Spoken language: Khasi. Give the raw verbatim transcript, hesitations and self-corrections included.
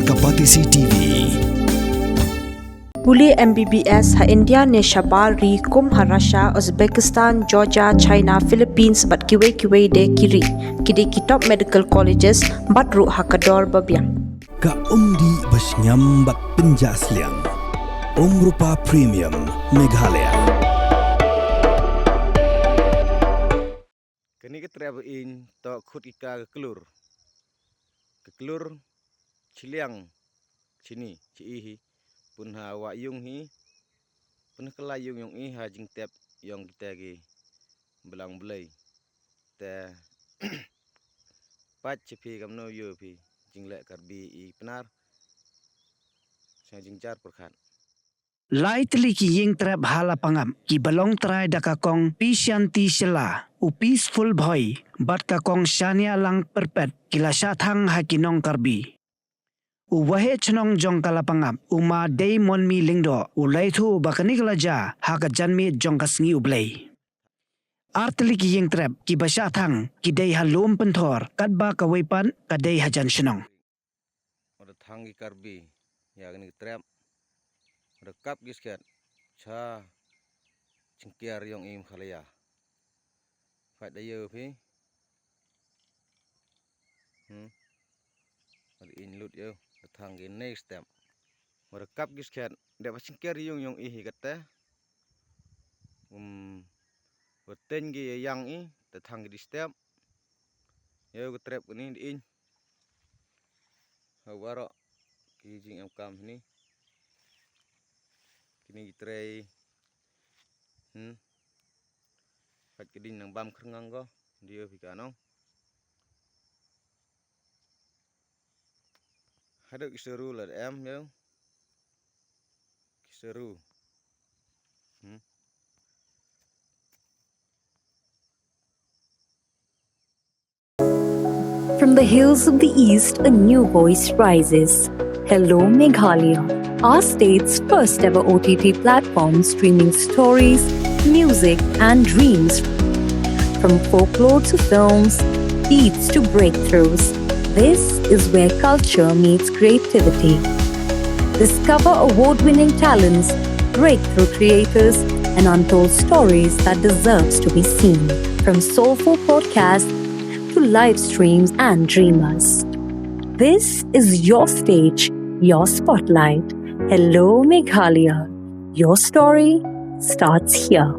Kapatisi T V. Pule M B B S ha India ne shabar ri kum ha Russia, Uzbekistan, Georgia, China, Philippines bad kiwei kiwei de ki ri. Ki dei ki top medical colleges bad ruh ha ka dor ba biang. Ka umdih ba shngiam bad pynjah sliang. Umrupa Premium Meghalaya. Kane ka trep ba ing to khut ki ka ka klur. Ka klur chiliang chini chi i hi. Pun ha wa yung hi. Pun ha kala yung yung i ha jingtep yong kita ki balang blei. Te pat chi phi kamno yo phi jingleh Karbi i Pnar. Sang jingjar pyrkhat. Lai tylli ki ïing trep ha Lapangap, ki ba long trai da ka kong Pishanti Shylla, u Peaceful Bhoi, bad ka kong Shania Langpyrpet, ki la shah thang ha ki nong Karbi. U waheh chnong jong ka Lapangap, u Ma Dei Monmi Lyngdoh, u la ïathuh ba kane ka la jia ha ka janmiet jong ka sngi U Blei. Ar tylli ki ïing trep ki ba shah thang ki dei ha Lum Pynthor, katba kawei pat ka dei ha jan shnong. Mada thang ki Karbi ïa kane ka trep. Mada kap ki skhet cha jingkiar yong i Meghalaya. Phat da ïew phi. Hmm. Mada ing lut ïew da thang ki next step. Mada kap ki skhet da ba jingkiar yong yong i hi kata. Um, ba teng ki yang i da thang ki di step. Ïew ka trep kani da ing. Ha baroh ki jingem kam hini. Kini ki trei. Hmm. Pat ki ding nang bam khrngang ko. Dio phi ka nong. Haduh ki seru la em yo. Ki seru. Hmm. From the hills of the East, a new voice rises. Hello, Meghalaya, our state's first ever O T T platform, streaming stories, music, and dreams. From folklore to films, beats to breakthroughs, this is where culture meets creativity. Discover award winning talents, breakthrough creators, and untold stories that deserves to be seen. From soulful podcasts to live streams and dreamers. This is your stage, your spotlight. Hello, Meghalaya. Your story starts here.